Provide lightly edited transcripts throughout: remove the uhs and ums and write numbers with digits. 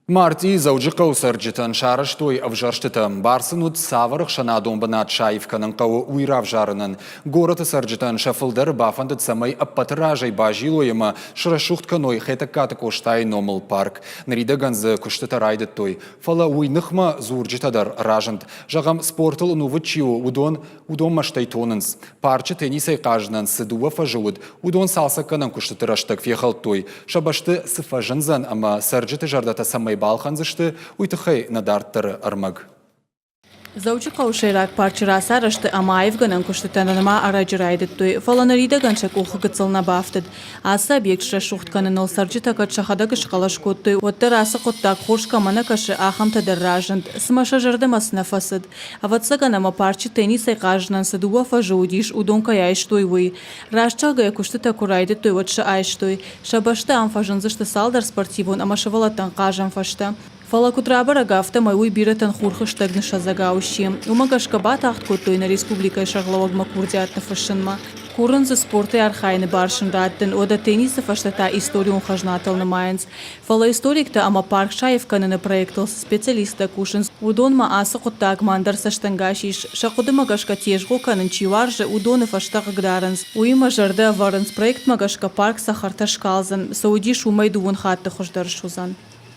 Мартъийы Дзӕуджыхъӕуы цӕрджытӕн сарӕзтой ӕвзӕрстытӕ. Бар сын уыд, цавӕр ӕхсӕнадон бынат саив кӕнын хъӕуы, уый равзарынӕн. Горӕты цӕрджытӕн сӕ фылдӕры бафӕндыд, цӕмӕй ӕппӕты разӕй базилой ӕмӕ срӕсугъд кӕной Хетӕгкаты Къостайы номыл парк. Ныридӕгӕн дзы куыстытӕ райдыдтой. Фӕлӕ уый ныхмӕ дзурджытӕ дӕр разынд. Зӕгъӕм, спортыл ӕнувыд чи у, уыдон уыдон мӕстӕй тонынц. Парчы теннисӕй хъазынӕн цы дыууӕ фӕзы уыд, уыдон цалцӕггӕнӕн куыстыты рӕстӕг фехӕлдтой. Сӕ бӕсты цы фӕзындзӕн ӕмӕ цӕрджыты зӕрдӕтӕ цӕмӕй балхӕндзысты, уый тыххӕй нӕ дарддӕры ӕрмӕг. Дзӕуджыхъӕуы сӕйраг парчы рацарӕзты ӕмӕ аивгӕнӕн куыстытӕ нырма ӕрӕджы райдыдтой, фӕлӕ ныридӕгӕн сӕ къухы гыццыл нӕ бафтыд. Ацы объект срӕсугъд кӕныныл цӕрджытӕ кӕд сӕхӕдӕг схъӕлӕс кодтой, уӕддӕр ацы хъуыддаг хорз кӕмӕ нӕ кӕсы, ахӕмтӕ дӕр разынд. Цымӕ сӕ зӕрдӕмӕ цы нӕ фӕцыд? Ӕвӕццӕгӕн ӕмӕ парчы теннисӕй хъазынӕн цы дыууӕ фӕзы уыдис, уыдон кӕй айстой, уый. Раст зӕгъгӕйӕ, куыстытӕ куы райдыдтой, уӕд сӕ айстой. Сӕ бӕсты ам фӕзындзысты цалдӕр спортивон ӕмӕ сывӕллӕттӕн хъазӕн фӕзтӕ. Фӕлӕ куыд рабӕрӕг, афтӕмӕй уый бирӕтӕн хурхыстӕг ныссадзӕгау сси. Уымӕ гӕсгӕ батагъд кодтой нӕ республикӕйы сӕргълӕууӕгмӕ курдиат ныффыссынмӕ. Курынц дзы спортӕй архайыны бар сын раттын, уӕдӕ теннисы фӕстӕ та историон хӕзнатыл нымайынц. Фӕлӕ историктӕ ӕмӕ парк саив кӕныны проектыл цы специалисттӕ кусынц, уыдонмӕ ацы хъуыддагмӕ ӕндӕр цӕстӕнгас ис. Сӕ хъуыдымӕ гӕсгӕ тезгъо кӕнын чи уарзы, уыдоны фӕстӕ хъыгдарынц. Уыимӕ зӕрдӕ ӕвӕрынц, проектмӕ гӕсгӕ парк цӕхӕртӕ скалдзӕн, цы уыдис, уымӕй дыууын хатты хуыздӕр суыдзӕн.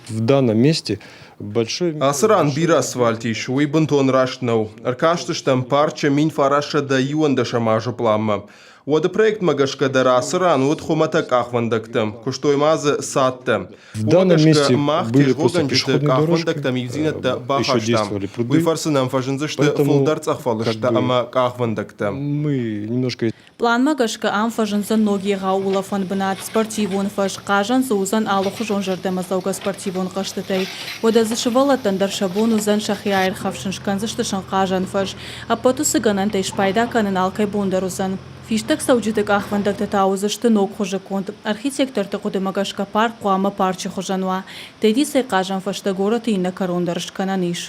В данном месте большой... Ацы ран бирӕ асфальт ис, уый бынтон раст нӕу. Ӕркастыстӕм парчы 1911 азы пъланмӕ. Уӕды проектмӕ гӕсгӕ дӕр ацы ран уыд хуымӕтӕг къахвӕндӕгтӕ, куыстой ма дзы цадтӕ. В данном месте мах были просто тезгъогӕнджыты пешеходные дорожки, къахвӕндӕгтӕм ивдзинӕдтӕ еще бахастам. действовали Уый пруды, фӕрцы нӕм фӕзындзысты поэтому фылдӕр как цъӕхфӕлыстӕ бы ӕмӕ къахвӕндӕгтӕ. мы немножко Пъланмӕ гӕсгӕ ам фӕзындзӕн ног егъау улӕфӕн бынат, спортивон фӕз, хъазӕн дзы уыдзӕн алыхуызон зӕрдӕмӕдзӕугӕ спортивон хъӕзтытӕй. Уӕдӕ дзы сывӕллӕттӕн дӕр сӕ бон уыдзӕн сӕхи аирхӕфсын, скӕндзысты сын хъазӕн фӕз. Ӕппӕт уыцы гӕнӕнтӕй спайда кӕнын алкӕй бон дӕр уыдзӕн. Фистӕгцӕуджыты къахвӕндӕгтӕ та уыдзысты ног хуызы конд. Архитекторты хъуыдымӕ гӕсгӕ парк хъуамӕ парчы хуызӕн уа. Тедисӕй хъазӕн фӕзтӕ горӕты иннӕ кӕрон дӕр скӕнӕн ис.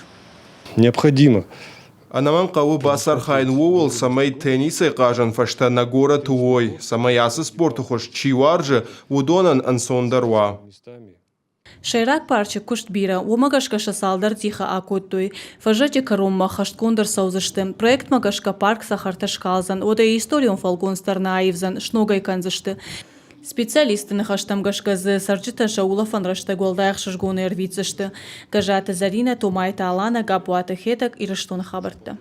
Необходимо Ӕнӕмӕнг хъӕуы бацархайын ууыл, цӕмӕй теннисӕй хъазӕн фӕзтӕ нӕ горӕты уой, цӕмӕй ацы спорты хуыз чи уарзы, уыдонӕн ӕнцондӕр уа. Сӕйраг парчы куыст бирӕ, уымӕ гӕсгӕ сӕ цалдӕр дихы акодтой. Фӕззӕджы кӕронмӕ хӕстгонд ӕрцӕудзысты. Проектмӕ гӕсгӕ парк цӕхӕртӕ скалдзӕн, уӕдӕ йӕ историон фӕлгонц дӕр нӕ аивдзӕн, сног ӕй кӕндзысты. Специалистты ныхӕстӕм гӕсгӕ дзы цӕрджытӕ сӕ улӕфӕн рӕстӕг уӕлдай ӕхсызгонӕй ӕрвитдзысты. Гӕззаты Зӕринӕ, Томайты Аланӕ, Гаппуаты Хетӕг, Ирыстоны хабӕрттӕ.